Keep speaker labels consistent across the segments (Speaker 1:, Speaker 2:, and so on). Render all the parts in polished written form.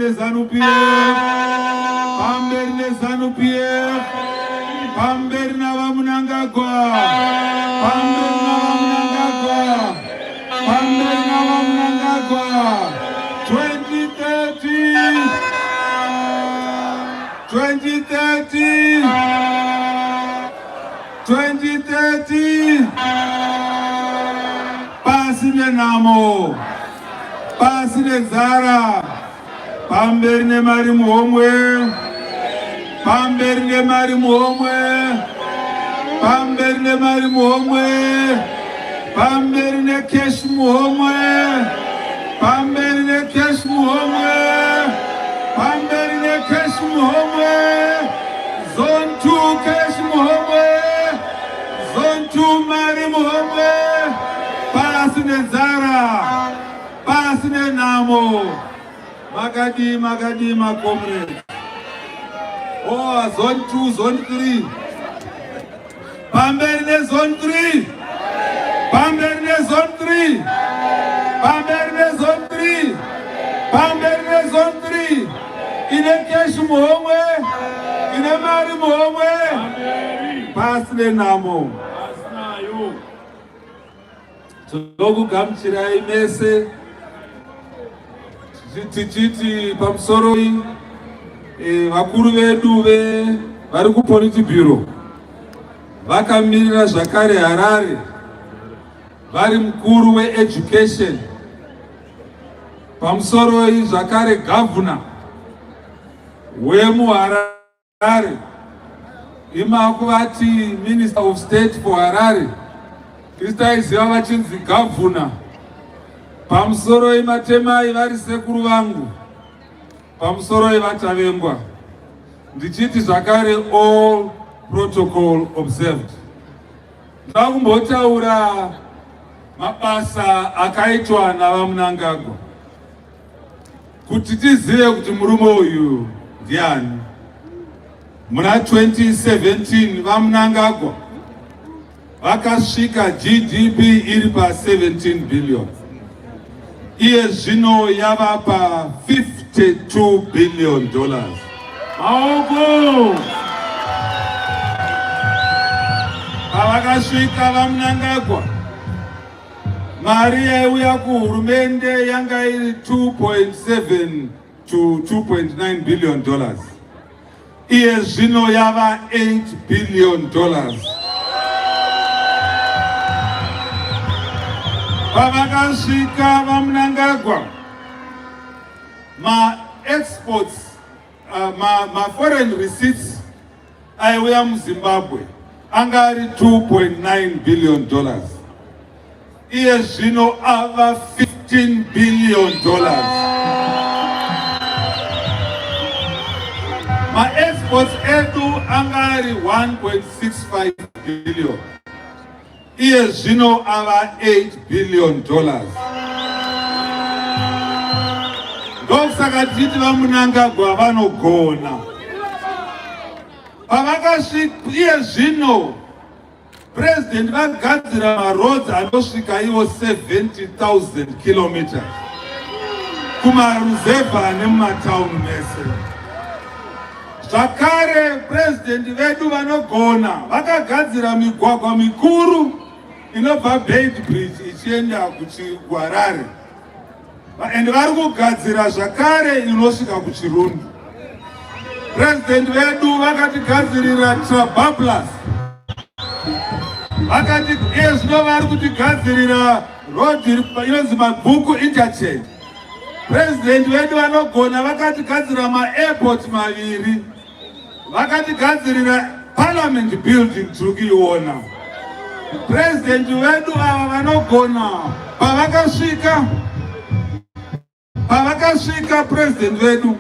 Speaker 1: neZanu PF, pamberi neZanu PF, pamberi naVaMnangagwa, pamberi naVaMnangagwa, pamberi naVaMnangagwa. 2030, 2030, 2030. Pasi nenhamo, pasi nenzara, pamberi nemari muhomwe, pamberi nemari muhomwe, pamberi nemari muhomwe, pamberi necash muhomwe, pamberi necash muhomwe, pamberi necash muhomwe. Zone 2 cash muhomwe, zone 2 mari muhomwe. Pasi nenzara, pasi nenhamo. Makadii, makadii macomrades? Oh, zone 2, zone 3, pamberi nezone 3, pamberi nezone 3, pamberi nezone 3, pamberi nezone 3 ine cash muhomwe, ine mari muhomwe.
Speaker 2: Pamberi.
Speaker 1: Pasi nenhamo.
Speaker 2: Pasinayo.
Speaker 1: Tinokugamuchirai mese tichiti pamusoro vakuru vedu vari kupolitburo vakamirira zvakare Harare, vari mukuru weeducation. Pamusoroi zvakare gavhuna wemuHarare, imakuvati Minister of State for Harare, taiziva vachinzi gavhuna. Pamusoroi Matemai, vari sekuru vangu. Pamusoroi VaTavengwa. Ndichiti zvakare all protocol observed. Ndoda kumbotaura mabasa akaitwa naVaMnangagwa kuti tizive kuti murume uyu ndiani. Muna 2017 VaMnangagwa vakasvika GDP iri pa17 billion, iye zvino yava pa$52 billion.
Speaker 2: Maoko.
Speaker 1: Pavakasvika VaMnangagwa, mari yaiuya kuhurumende yanga iri 2.7 to $2.9 billion, iye zvino yava $8 billion. Pavakasvika VaMnangagwa, maexports, maforeign receipts aiuya muZimbabwe anga ari $2.9 billion, iye zvino ava $15 billion. Maexports edu anga ari 1.65 billion, iye zvino ava $8 billion. Ndokusaka tichiti VaMnangagwa vanogona. Pavakasvika, iye zvino President vagadzira maroads anosvika ivo 70,000 kilometers kumaruzevha nemumatauni mese. Zvakare purezidendi vedu vanogona, vakagadzira migwagwa mikuru inobva Beitbridge ichienda kuHarare, and vari kugadzira zvakare inosvika kuChirundu. Purezidendi vedu vakatigadzirira Trabablas, vakati iye zvino vari kutigadzirira road inonzi Mabvuku Interchange. Purezidendi vedu vanogona, vakatigadzira maairport maviri, vakatigadzirira Parliament building tiri kuiona. Purezidendi vedu ava vanogona. Pavakasvika purezidendi vedu,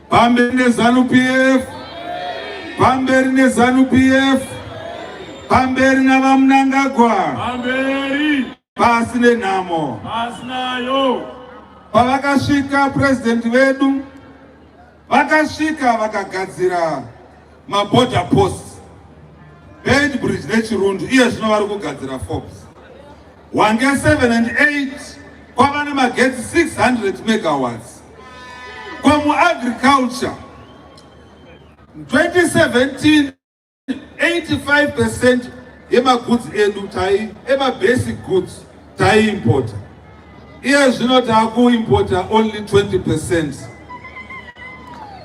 Speaker 1: pamberi neZanu PF, pamberi neZanu PF, pamberi naVaMnangagwa.
Speaker 2: Pamberi.
Speaker 1: Pasi nenhamo.
Speaker 2: Pasinayo.
Speaker 1: Pavakasvika purezidendi vedu, vakasvika vakagadzira maborder posts Beitbridge neChirundu, iye zvino vari kugadzira Forbes, Hwange 7 and 8. Kwava nemagetsi 600 megawatts. Kwamuagriculture 2017 85 percent yemagoods edu tai emabasic goods taiimpota. Iye zvino taakuimpota only 20 percent.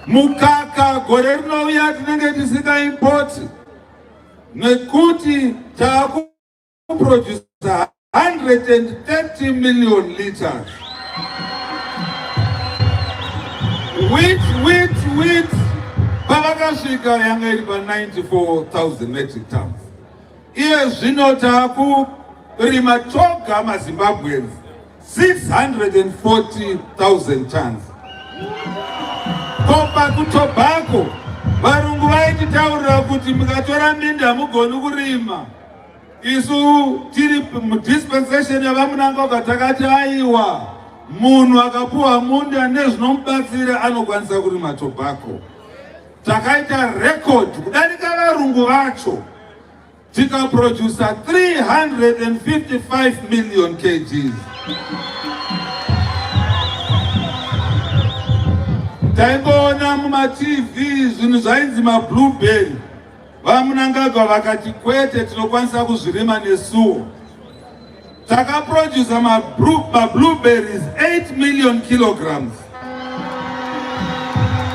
Speaker 1: Mukaka gore rinouya tinenge tisingaimpoti nekuti taakuproducer 130 million liters. Wheat, wheat, wheat pavakasvika yanga iri pa 94,000 metric tons. Iye zvino taakurima toga maZimbabweans 640,000 tons. Kopa kutobacco varungu vaititaurira kuti mukatora minda hamugoni kurima. Isu tiri mudispensation yavaMnangagwa takati aiwa, munhu akapuwa munda nezvinomubatsira anokwanisa kurima tobacco. Takaita record kudarika varungu vacho tikaproducer 355 million kgs. Taimboona mumatv zvinhu zvainzi mablueberry. VaMnangagwa vakati kwete, tinokwanisa kuzvirima nesuwo. Takaproducer mablueberries 8 million kilograms,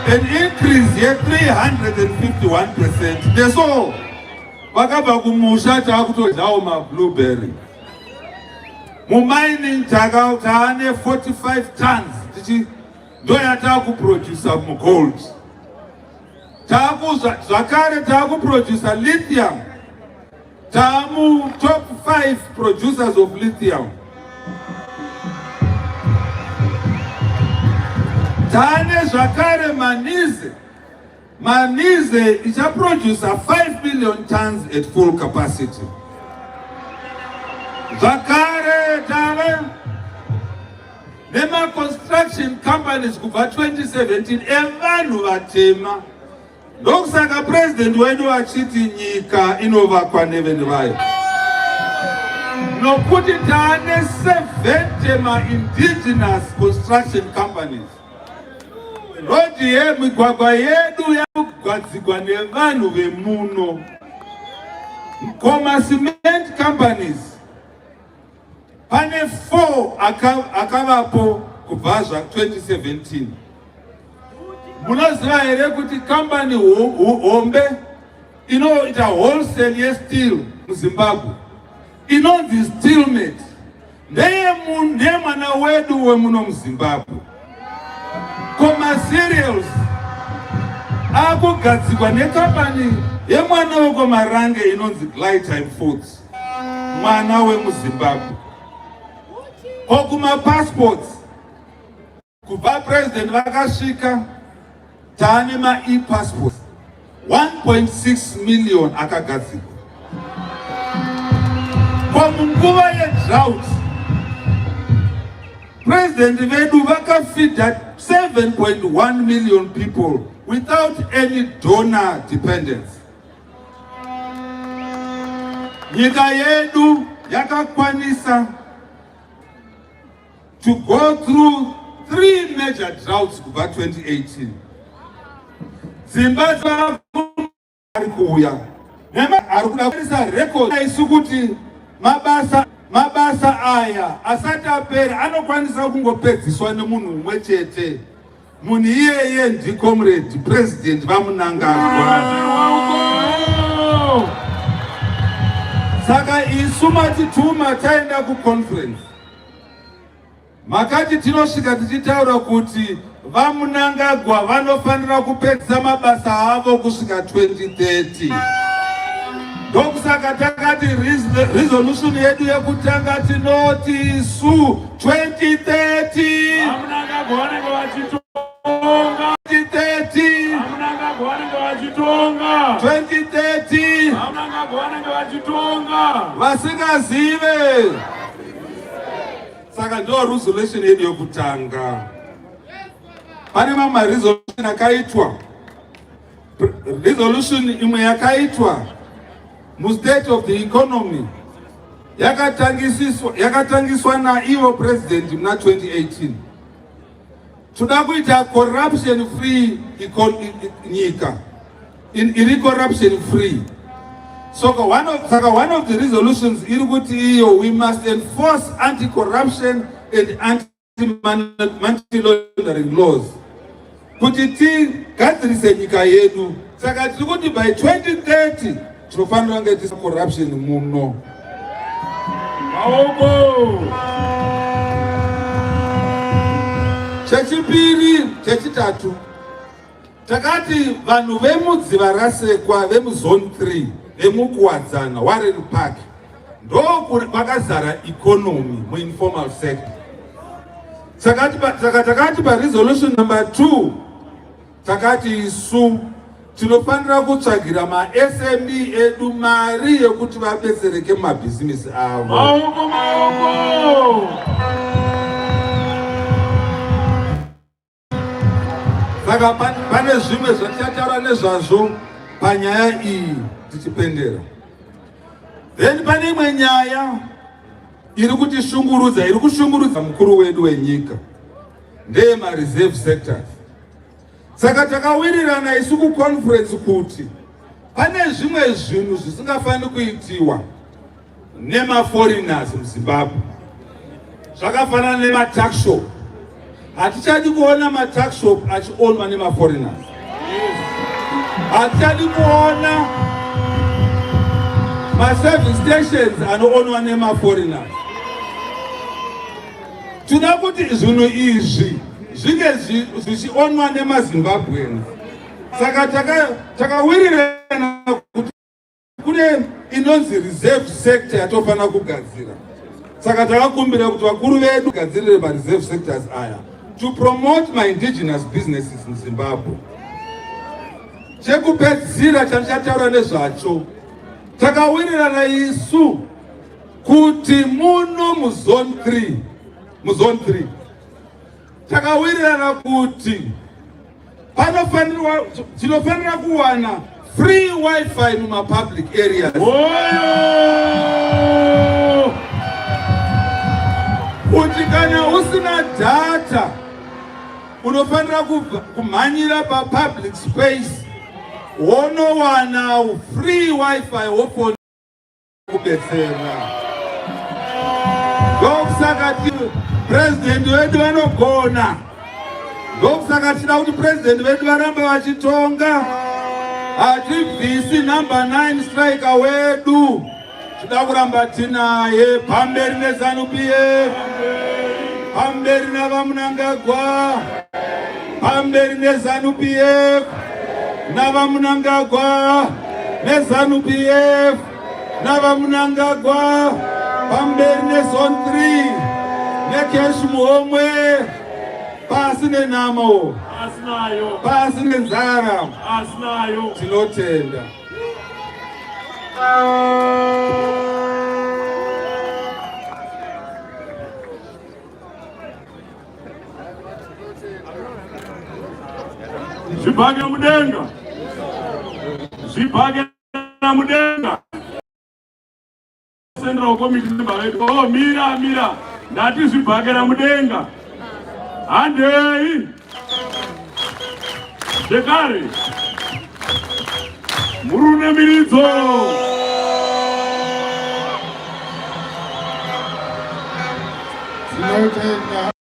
Speaker 1: an increase ye351 percent. Nesuwo vakabva kumusha taakutodyawo mablueberry. Mumining taane 45 tons tichi ndoyataakuproducer mugold. Taaku zvakare taakuproducer lithium. Taamu top 5 producers of lithium. Taane zvakare Manize. Manize ichaproducer 5 million tons at full capacity. Zvakare tave nemaconstruction companies kubva 2017 evanhu vatema. Ndokusaka president wedu achiti nyika inovakwa nevene vayo, nokuti taane 70 maindigenous construction companies. Rodhi yemigwagwa yedu yakugadzigwa nevanhu vemuno. Koma cement companies pane 4 akavapo kubva zva 2017. Munoziva here kuti kambani hombe inoita wholesale yesteel muZimbabwe inonzi Steelmate ndeyemwana wedu wemuno muZimbabwe. Koma cereals akugadzikwa nekambani yemwana wekwaMarange inonzi Glytime Foods, mwana wemuZimbabwe. Kokuma passports kubva president vakasvika taane ma-e-passports 1.6 million akagadzirwa. Kwamunguva yedrought president vedu vakafeeda 7.1 million people without any donor dependence. Nyika yedu yakakwanisa to go through 3 major droughts kubva 2018. Dzimba ari kuuya nema ari kuda kuisa record isu kuti mabasa aya asati apera anokwanisa kungopedziswa nemunhu umwe chete. Munhu iyeye ndicomrade president vaMnangagwa. Saka isu matituma taenda kuconference, makati tinosvika tichitaura kuti vaMnangagwa vanofanira kupedzisa mabasa avo kusvika 2030. Ndokusaka takati resolution yedu yekutanga tinoti isu 2030.
Speaker 2: VaMnangagwa vanenge vachitonga.
Speaker 1: 2030.
Speaker 2: VaMnangagwa vanenge vachitonga.
Speaker 1: 2030.
Speaker 2: VaMnangagwa vanenge vachitonga.
Speaker 1: Vasingazive. Saka ndo resolution yedu yekutanga. Pane mamwe maresolution akaitwa. Resolution imwe yakaitwa mustate of the economy. yakatangiswa naivo president muna 2018. Toda kuita corruption free nyika iri corruption free. Saka one of the resolutions iri kuti iyo we must enforce anti-corruption and anti-money laundering laws kuti tigadzirise nyika yedu. Saka tiri kuti by 2030 tinofanira kunge tisina corruption muno.
Speaker 2: Maoko.
Speaker 1: Chechipiri, chechitatu, takati vanhu vemudziva rasekwa, vemuzone 3, vemuKuwadzana, Warren Park, ndo kwakazara economy muinformal sector. Saka takati paresolution number 2, takati isu tinofanira kutsvagira maSME edu mari yekuti vabetsereke mumabhizimisi avo.
Speaker 2: Maoko, maoko.
Speaker 1: Saka pane zvimwe zvatichataura nezvazvo panyaya iyi tichipendera. Then pane imwe nyaya iri kutishungurudza, iri kushungurudza mukuru wedu wenyika, ndeyemareserve sectors. Saka takawirirana isu kuconference kuti pane zvimwe zvinhu zvisingafaniri kuitiwa nemaforeigners muZimbabwe, zvakafanana nematuckshop. Hatichadi kuona matuckshop achionwa nemaforeigners. Hatichadi kuona maservice stations anoonwa nemaforeigners. Tinoda kuti zvinhu izvi zvinge zvichionwa nemaZimbabweans. Saka takawirirana kuti kune inonzi reserve sector yatofanira kugadzira. Saka takakumbira kuti vakuru vedu gadzirire mareserve sectors aya to promote maindigenous businesses in Zimbabwe. Chekupedzisira chandichataura nezvacho, takawirirana isu kuti muno muzone 3, muzone 3 takawirirana kuti panofanirwa, tinofanira kuwana free wifi mumapublic areas.
Speaker 2: Oyo.
Speaker 1: Kuti kana usina data unofanira kumhanyira papublic space wonowana free wifi, wofona kubetsera. Ndokusaka purezidendi vedu vanogona, ndokusaka tichida kuti purezidendi vedu varambe vachitonga. Hatibvisi number 9 striker wedu, tinoda kuramba tinaye. Pamberi neZANU PF, pamberi navaMnangagwa, pamberi neZANU PF navaMnangagwa, neZANU PF navaMnangagwa, pamberi nezone 3 necash muhomwe, pasi nenhamo.
Speaker 2: Asinayo.
Speaker 1: Pasi nenzara.
Speaker 2: Asinayo.
Speaker 1: Tinotenda.
Speaker 2: Zvibhake mudenga, zvibhake mudenga. Central Committee member vedu, oh, mira, mira, ndati zvibhakera mudenga. Handei zvekare, murune miridzo.
Speaker 3: Tinotenda.